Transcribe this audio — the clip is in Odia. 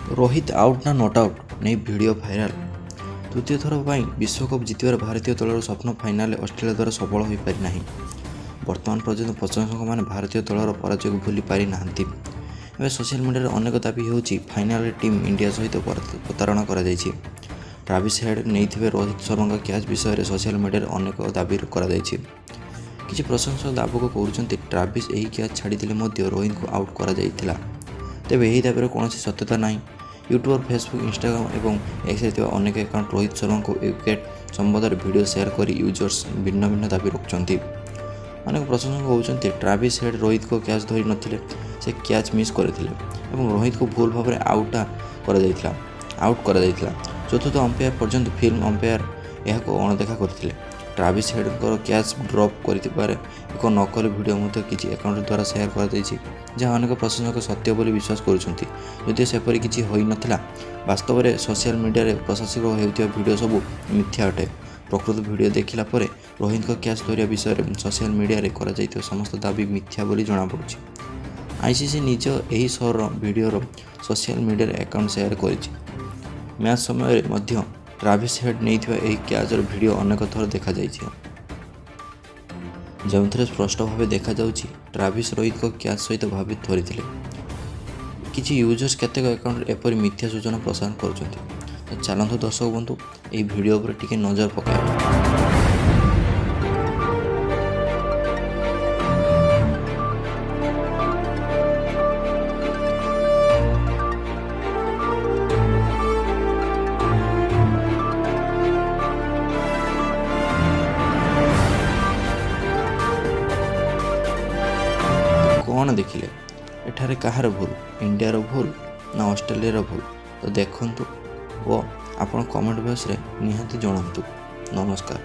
ରୋହିତ ଆଉଟ୍ ନା not out ନେଇ ଭିଡ଼ିଓ ଭାଇରାଲ। ତୃତୀୟ ଥର ପାଇଁ ବିଶ୍ୱକପ୍ ଜିତିବାର ଭାରତୀୟ ଦଳର ସ୍ୱପ୍ନ ଫାଇନାଲରେ ଅଷ୍ଟ୍ରେଲିଆ ଦ୍ୱାରା ସଫଳ ହୋଇପାରିନାହିଁ। ବର୍ତ୍ତମାନ ପର୍ଯ୍ୟନ୍ତ ପ୍ରଶଂସକମାନେ ଭାରତୀୟ ଦଳର ପରାଜୟକୁ ଭୁଲି ପାରିନାହାନ୍ତି। ଏବେ ସୋସିଆଲ ମିଡିଆରେ ଅନେକ ଦାବି ହେଉଛି, ଫାଇନାଲରେ ଟିମ୍ ଇଣ୍ଡିଆ ସହିତ ପ୍ରତାରଣା କରାଯାଇଛି। ଟ୍ରାଭିସ୍ ହେଡ୍ ନେଇଥିବା ରୋହିତ ଶର୍ମାଙ୍କ କ୍ୟାଚ୍ ବିଷୟରେ ସୋସିଆଲ ମିଡିଆରେ ଅନେକ ଦାବି କରାଯାଇଛି। କିଛି ପ୍ରଶଂସକ ଦାବି କରୁଛନ୍ତି, ଟ୍ରାଭିସ୍ ଏହି କ୍ୟାଚ୍ ଛାଡ଼ିଥିଲେ ମଧ୍ୟ ରୋହିତଙ୍କୁ ଆଉଟ୍ କରାଯାଇଥିଲା। ତେବେ ଏହି ଦାବିର କୌଣସି ସତ୍ୟତା ନାହିଁ। ୟୁଟ୍ୟୁବ୍, ଫେସବୁକ୍, ଇନଷ୍ଟାଗ୍ରାମ ଏବଂ ଏକ୍ସରେ ଥିବା ଅନେକ ଆକାଉଣ୍ଟ ରୋହିତ ଶର୍ମାଙ୍କ ୱିକେଟ୍ ସମ୍ବନ୍ଧରେ ଭିଡ଼ିଓ ସେୟାର କରି ୟୁଜର୍ସ ଭିନ୍ନ ଭିନ୍ନ ଦାବି ରଖୁଛନ୍ତି। ଅନେକ ପ୍ରଶଂସକ କହୁଛନ୍ତି, ଟ୍ରାଭିସ୍ ହେଡ୍ ରୋହିତଙ୍କ କ୍ୟାଚ୍ ଧରି ନଥିଲେ, ସେ କ୍ୟାଚ୍ ମିସ୍ କରିଥିଲେ ଏବଂ ରୋହିତଙ୍କୁ ଭୁଲ ଭାବରେ ଆଉଟ୍ କରାଯାଇଥିଲା। ଚତୁର୍ଥ ଅମ୍ପାୟାର ପର୍ଯ୍ୟନ୍ତ ଫିଲ୍ଡ ଅମ୍ପାୟାର ଏହାକୁ ଅଣଦେଖା କରିଥିଲେ। ଟ୍ରାଭିସ୍ ହେଡ୍ଙ୍କର କ୍ୟାଚ୍ ଡ୍ରପ୍ କରିଥିବାର ଏକ ନକଲି ଭିଡ଼ିଓ ମଧ୍ୟ କିଛି ଆକାଉଣ୍ଟ ଦ୍ୱାରା ସେୟାର କରାଯାଇଛି, ଯାହା ଅନେକ ପ୍ରଶଂସକ ସତ୍ୟ ବୋଲି ବିଶ୍ୱାସ କରୁଛନ୍ତି, ଯଦିଓ ସେପରି କିଛି ହୋଇନଥିଲା। ବାସ୍ତବରେ ସୋସିଆଲ ମିଡିଆରେ ପ୍ରସାରିତ ହେଉଥିବା ଭିଡ଼ିଓ ସବୁ ମିଥ୍ୟା ଅଟେ। ପ୍ରକୃତ ଭିଡ଼ିଓ ଦେଖିଲା ପରେ ରୋହିତଙ୍କ କ୍ୟାଚ୍ ଧରିବା ବିଷୟରେ ସୋସିଆଲ ମିଡିଆରେ କରାଯାଇଥିବା ସମସ୍ତ ଦାବି ମିଥ୍ୟା ବୋଲି ଜଣାପଡ଼ୁଛି। ଆଇସିସି ନିଜ ଏହି ଶୋର ଭିଡ଼ିଓର ସୋସିଆଲ ମିଡିଆରେ ଆକାଉଣ୍ଟ ସେୟାର କରିଛି। ମ୍ୟାଚ୍ ସମୟରେ ମଧ୍ୟ ଟ୍ରାଭିସ୍ ହେଡ୍ ନେଇଥିବା ଏହି କ୍ୟାଚ୍ର ଭିଡ଼ିଓ ଅନେକ ଥର ଦେଖାଯାଇଛି, ଯେଉଁଥିରେ ସ୍ପଷ୍ଟ ଭାବେ ଦେଖାଯାଉଛି, ଟ୍ରାଭିସ୍ ରୋହିତଙ୍କ କ୍ୟାଚ୍ ସହିତ ଭାବେ ଧରିଥିଲେ। କିଛି ୟୁଜର୍ସ କେତେକ ଆକାଉଣ୍ଟରେ ଏପରି ମିଥ୍ୟା ସୂଚନା ପ୍ରସାରଣ କରୁଛନ୍ତି। ତ ଚାଲନ୍ତୁ ଦର୍ଶକ ବନ୍ଧୁ, ଏହି ଭିଡ଼ିଓ ଉପରେ ଟିକେ ନଜର ପକାଇବା। କ'ଣ ଦେଖିଲେ? ଏଠାରେ କାହାର ଭୁଲ? ଇଣ୍ଡିଆର ଭୁଲ ନା ଅଷ୍ଟ୍ରେଲିଆର ଭୁଲ? ତ ଦେଖନ୍ତୁ ଓ ଆପଣ କମେଣ୍ଟ ବକ୍ସରେ ନିହାତି ଜଣାନ୍ତୁ। ନମସ୍କାର।